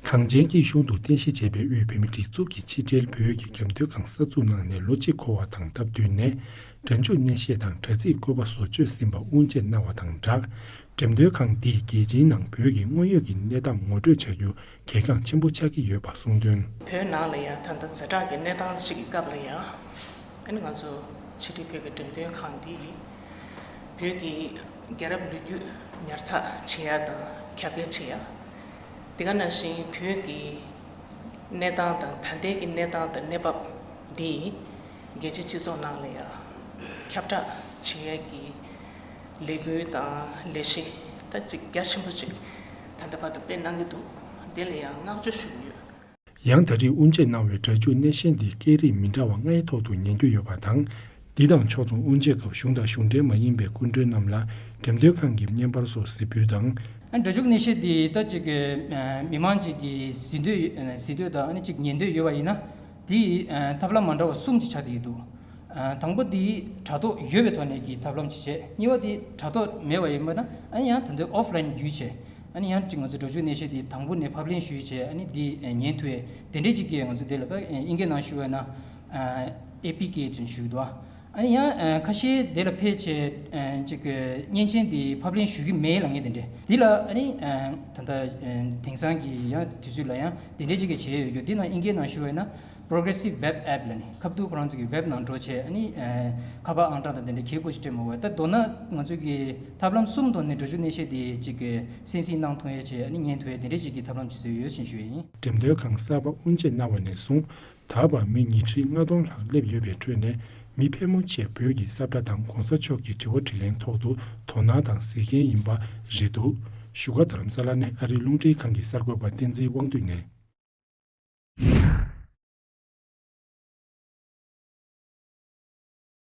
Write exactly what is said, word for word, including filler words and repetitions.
གངས་ཅན་སྐྱིད་གཤོངས་དུ་རྟེན་གཞི་བྱས་པའི་དབུས་བོད་མིའི་སྒྲིག་འཛུགས་ཀྱི་ཕྱི་འབྲེལ་བོད་ཀྱི་འགྲེམས་སྟོན་ཁང་གསར་འཛུགས་གནང་ནས་ལོ་གཅིག་འཁོར་བ་དང་སྟབས་བསྟུན་ནས། སྒྲ་འཇུག་གནས་བཤད་དང་དྲ་ཚིགས་བཀོད་པ་བཟོ་བཅོས་ཟིན་པ་དབུ་འབྱེད་གནང་བ་དང་སྦྲགས། འགྲེམས་སྟོན་ཁང་འདིས་རྒྱལ་སྤྱིའི་ནང་བོད་ཀྱི་དངོས་ཡོད་ཀྱི་གནས་སྟངས་ངོ་སྤྲོད་བྱ་རྒྱུ་གལ་འགངས་ཆེན་པོ་ཆགས་ཀྱི་ཡོད་པ་གསུངས་དོན། བོད་ནང་ལ་ཡང་ད་ལྟ་ཛ་དྲག་གི་གནས་སྟངས་ཤིག་གི་སྐབས་ལ་ཡང་། ཨ་ནི་ང་ཚོ་ཕྱི་དྲིལ་བོད་ཀྱི་འགྲེམས་སྟོན་ཁང་འདིས་བོད་ཀྱི་རྒྱལ་རབས་ལོ་རྒྱུས་ཉར་ཚགས་བྱེད་ཡ་དང་ཁྱབ་སྤེལ་བྱེད་ཡ། དེ་ག་ནང་བཞིན་བོད་ཀྱི་གནས་སྟངས་དང་ད་ལྟའི་གི་གནས་སྟངས་དང་གནས་བབ་འདི་རྒྱལ་སྤྱིའི་སྤྱི་ཚོགས་ནང་ལ་ཡང་ཁྱབ་བསྒྲགས་བྱེད་ཡས་ཀྱི་ལས་འགུལ་དང་ལས་གཞི་ད་ཅིག་རྒྱ་ཆེན་པོ་ཅིག་ད་ལྟ་བར་དུ་སྤེལ་གནང་གི་འདུག་དེ་ལ་ཡང་བསྔགས་བརྗོད་ཞུ་གི་ཡོད། ཡང་ད་རེས་དབུ་འབྱེད་གནང་བའི་སྒྲ་འཇུག་གནས་བཤད་འདི་སྐད་རིགས་མི་འདྲ་བ་ལྔའི་ཐོག་ཏུ་ཉན་རྒྱུ་ཡོད་པ་དང་། འདི་དང་ཕྱོགས་མཚུངས་དབུ་འབྱེད་སྐབས་གཞུང་དང་གཞུང་འབྲེལ་མ་ཡིན་པའི་སྐུ་མགྲོན་རྣམས་ལ་འགྲེམས་སྟོན་ཁང་གི་བརྙན་པར་སོགས་གཟིགས་འབུལ་དང་། ཨ། སྒྲ་འཇུག་གནས་བཤད་འདི་ད་ཅིག་གི་མི་མང་ཅིག་གིས་གཟིགས་འདོད་གཟིགས་འདོད་དང་ཨ་ནི་ཅིག་ཉན་འདོད་ཡོད་པ་ཡིན་ན། འདི་ཐབས་ལམ་མ་འདྲ་བ་གསུམ་ཅིག་ཆགས་བསྡད་ཀྱི་འདུག་དང་པོ་འདི་དྲ་ཐོག་ཡོད་པའི་ཐོག་ནས་ཀྱི་ཐབས་ལམ་ཅིག་བྱས། གཉིས་པ་འདི་དྲ་ཐོག་མེད་པ་ཡིན་པ་ན་ཨ་ནི་ཡང་ད་འདོད་ཨོཕ་ལན་བརྒྱུད་བྱས། ཨ་ནི་ཡང་ཅིག་ང་ཚོ་སྒྲ་འཇུག་གནས་བཤད་འདི་དང་པོ་ནས་ཕབ་ལེན་ཞུས་བྱས་ཨ་ནི་འདི་ཉན་ཐུབ་ཡས་དེ་འདྲས་ཅིག་གི་ང་ཚོ་དེ་ལ་ད་ཨིན་སྐད་ནང་ཞུ་བས་ན། ཨེ་པི་ཀེ་ཅན་ཞུ་གི་འདུག་ཨ་ནི་ཡང་ཁ་ཤས་དེ་ལ་ཕེབས་བྱས་ཅིག་གི་མཉེན་ཆས་འདི་ཕབ་ལེན་ཞུ་གི་མེད་ལབ་མཁན་དེ་འདྲས་འདི་ལ་ཨ་ནི་ད་ལྟ་དེང་སང་གི་ཡང་དུས་ཚོད་ལ་ཡང་དེ་འདྲས་ཅིག་གི་བྱས་ཡོད་རྒྱུ་འདི་ནང་ཨིན་སྐད་ནང་ཞུ་བས་ན། Progressive Web App ལ་ནི་ཁ་བསྡུར་ཁོ་རང་ཚོ་གི་ཝེབ་ནང་འགྲོ་བྱས་ཨ་ནི་ཁ་པར་ཨང་གྲངས་དང་དེ་འདྲ་གལ་དགོས་ཅིག་སྤྲད་མ་དགོས། ད་མདོར་ན་ང་ཚོ་གི་ཐབས་ལམ་གསུམ་ཐོག་ནས་སྒྲ་འཇུག་གནས་བཤད་དེ་ཅིག་གི་གསན་གཟིགས་གནང་ཐུབ་ཡས་བྱས་ཨ་ནི་ཉན་ཐུབ་ཡས་དེ་འདྲ་ཅིག་གི་ཐབས་ལམ་ཅིག་བཟོས་ཡོད་ཅེས་ཞུ་ཡས་ཡིན། འགྲེམས་སྟོན་ཁང་གསར་པ་དབུ་འབྱེད་གནང་བ་ནས་བཟུང་ད་བར་མི་ཉིས་ཁྲི་ལྔ་སྟོང་ལྷག་སླེབས་ཡོད་པའི་ཁྲོད་ནས་མི་ཕལ་མོ་ཆེ་བོད་ཀྱི་ས་བཀྲ་དང་གོང་ས་མཆོག་གི་དྲི་བ་དྲིས་ལན་ཐོག་ཏུ་དོ་སྣང་དང་གཟིགས་མཁན་ཡིན་པ་རེད་འདུག་བཞུགས་སྒར་རྡ་རམ་ས་ལ་ནས་ཨ་རིའི་རླུང་འཕྲིན་ཁང་གི་གསར་འགོད་པ་བསྟན་འཛིན་དབང་འདུས་ནས།